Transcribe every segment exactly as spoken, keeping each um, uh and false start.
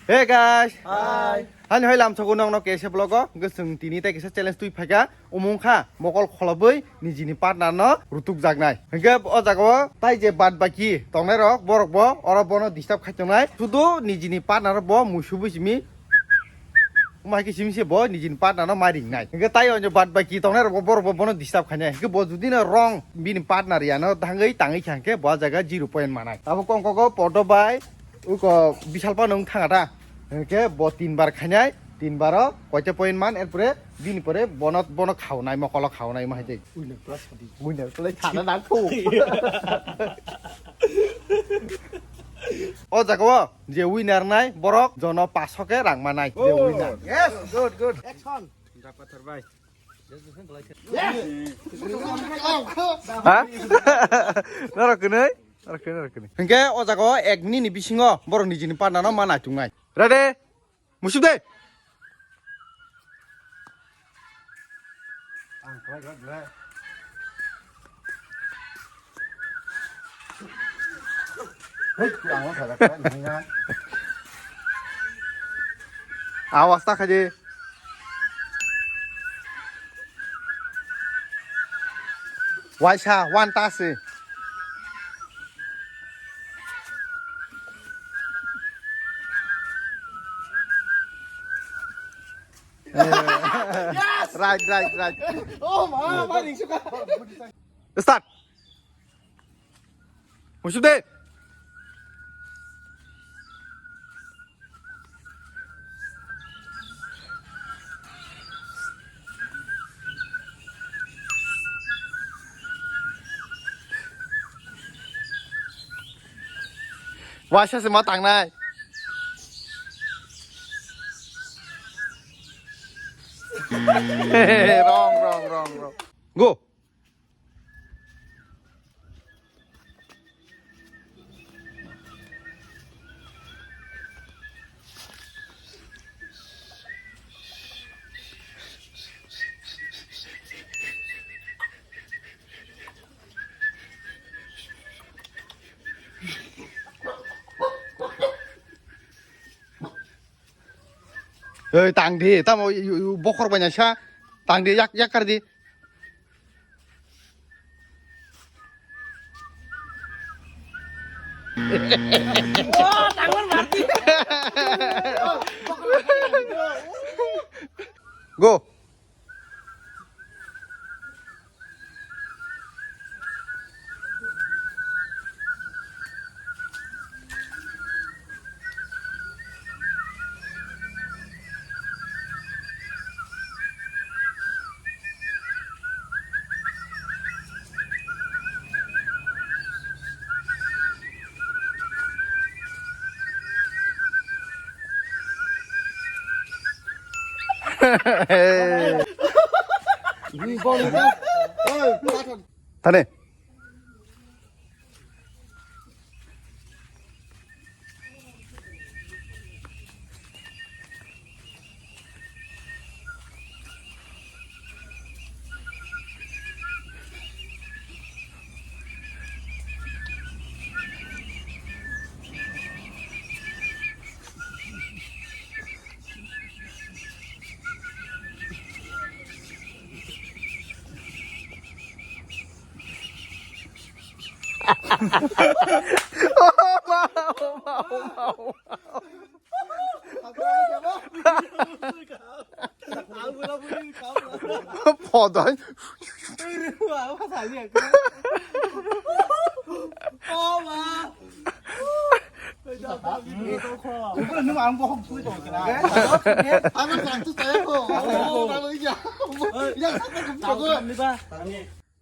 Hey guys. Hi. Hani hoi lamsogo nongno K S A vlog o. Hwnkhe chwng tini tei kisa challenge twi phaikha. Umung kha mokol kholobwi nijini partner no rutuk jaknai. Hwnkhe o jaga o tai je bad baki tongnai rok borok bo oro bono disturb khai tongnai. Sudu nijini partner bo muisubwi simi Umai khe simi se bo nijini partner no mai ringnai. Hwnkhe tai onjo bad baki tongnai rok bo borok bo bono disturb khainai. Hwnkhe bo judi no wrong bini partner ya no thangwi tangwi kha hwnkhe bo jaga zero point manai. Abo kong kogo podo bai Uko Bisal pa nung thanga ta. Hwnkhe bo tin bar khainai, tin baro koita point man, erpore bini pore bono, bono khaunai, mokolo khaunai ma hai de. Winner plus khadi. Winner plus khana nang kho. O jaga o je winner nai borok jono paso ke rang manai je winner. Yes, good, good. Action. Dapat terbaik. Ha? Norok kwnwi? Norok kwnwi, norok kwnwi. Hwnkhe o jaga o ek minute ni bisingo borok nijini partner no ma naitungnai. Ready? Musuk de. Awas ta khaje. Waisa, one ta se. Yes! Right, right, right. Oh, ma, ma, ring suka. Start. Musuk de. Waisa se ma tangnai. Wrong, wrong, wrong, wrong. Go. Ei, tang di, tamo, yu, yu, bokhor bai naisa. Tang di, yak, yak kar di. Go. Thane. Podai.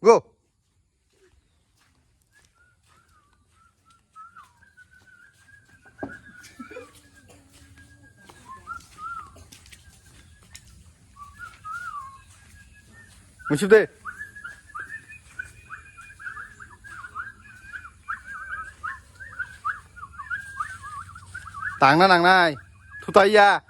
Go. Muchuk de. Tangna nangnai. Thutai ya.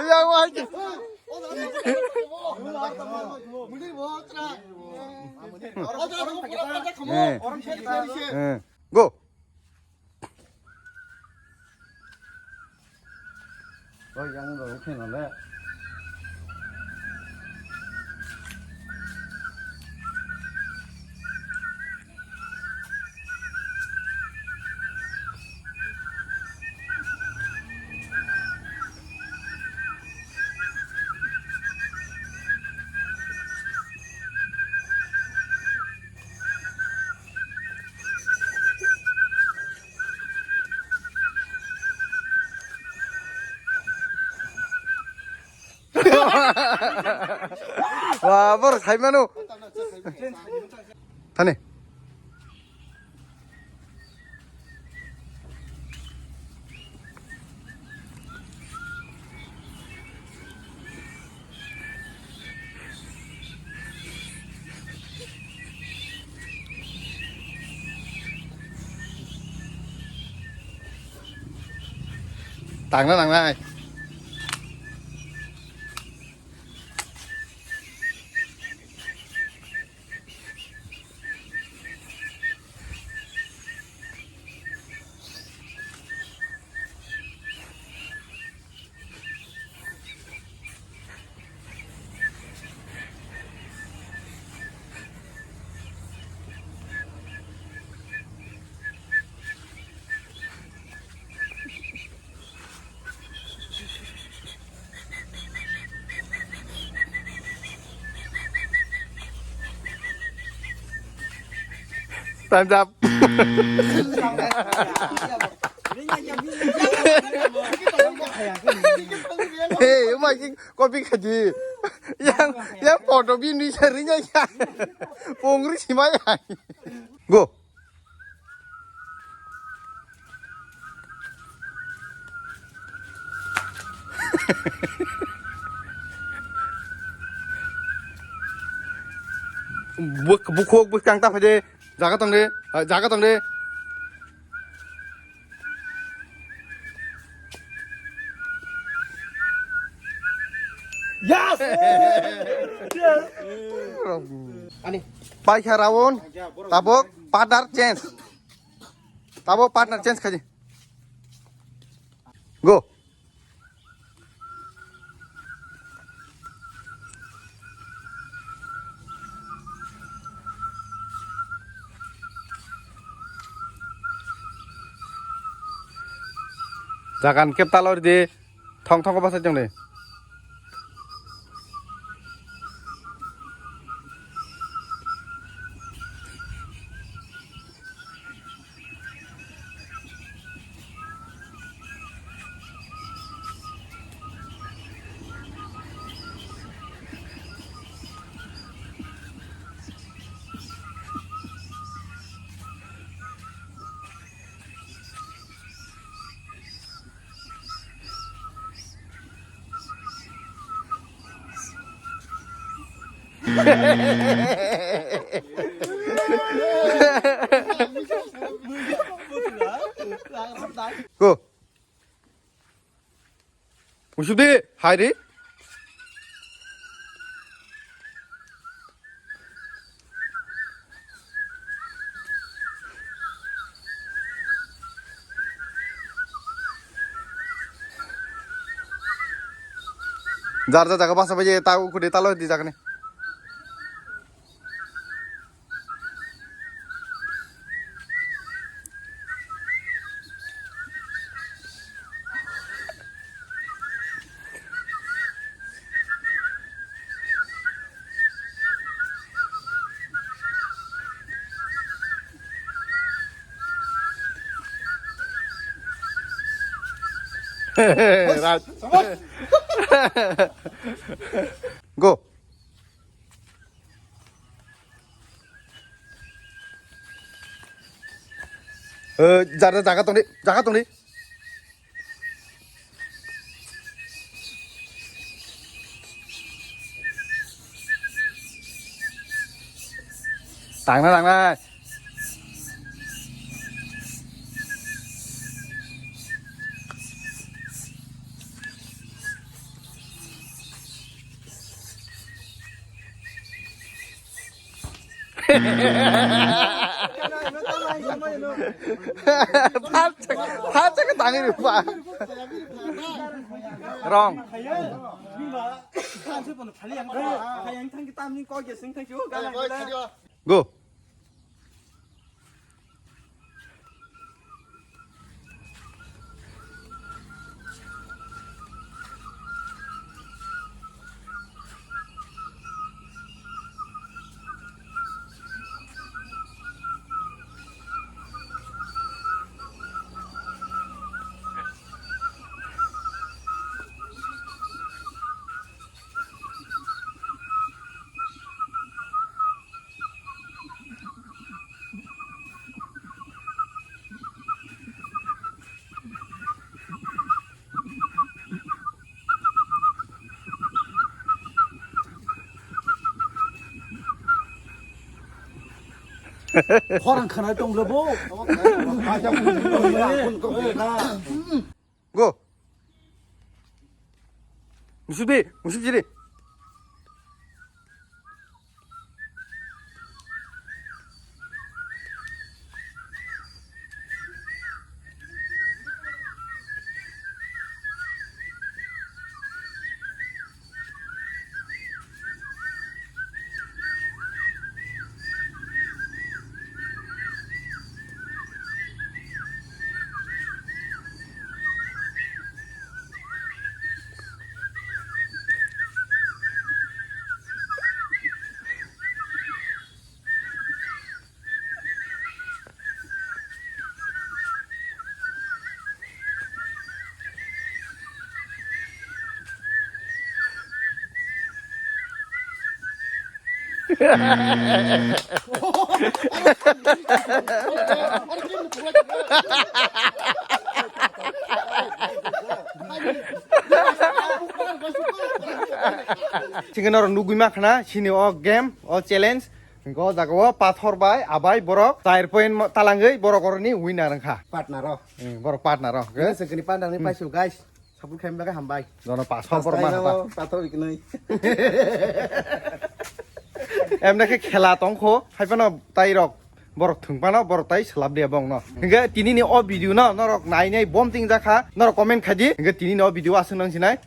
Yang wajib. Eh. Eh. Go. Oi, yang dong, oke, nole. Wah, bor, saimano. Thani. Tangna nangnai. Time's up. Hey, umai ki copy khaji. Yang, yang photo bi nui sa ring ya. Pongri simai. Go. Buk-, bukhuk bwskang ta phaide, jaga tong de, ah, jaga tong de. Yes! Yes! Ani. Paikha round, tabok partner change. Tabok partner change khaji. Go. Jagan kep talor di. Thong thong ko basa chong de. Go. Usibdi, hai ri. Jar jar jaga basa bai ta ukhudi talo di jagani. Raj. Go. Eh, jaga, jaga tongdi, jaga tongdi. Tangna, tangna. Phalsa, phalsa khe tangwi rw ba. Wrong. Go. Khorang khana tong le bo. Go. Musuk di, musuk jiri. Chini norok nugwi mankha na, chini o game, o challenge. Hingke o jaga o pathor bai abai borok char point ma-, talangwi borok oroni winner wngkha. Partner o. Hmm, borok partner o. Hingke se kini partner ni paisuk guys. Support khaimani bagwi hambai. Jono pathor borok ma hata. Pathor iknai. Emne khe khela tongkho, hai phano tai rok borok thwng phano borok tai swlap de bong no. Hingke tini ni o video no norok nai nai bom ting jakha, norok comment khai di. Hingke tini ni o video aswk nang sinai.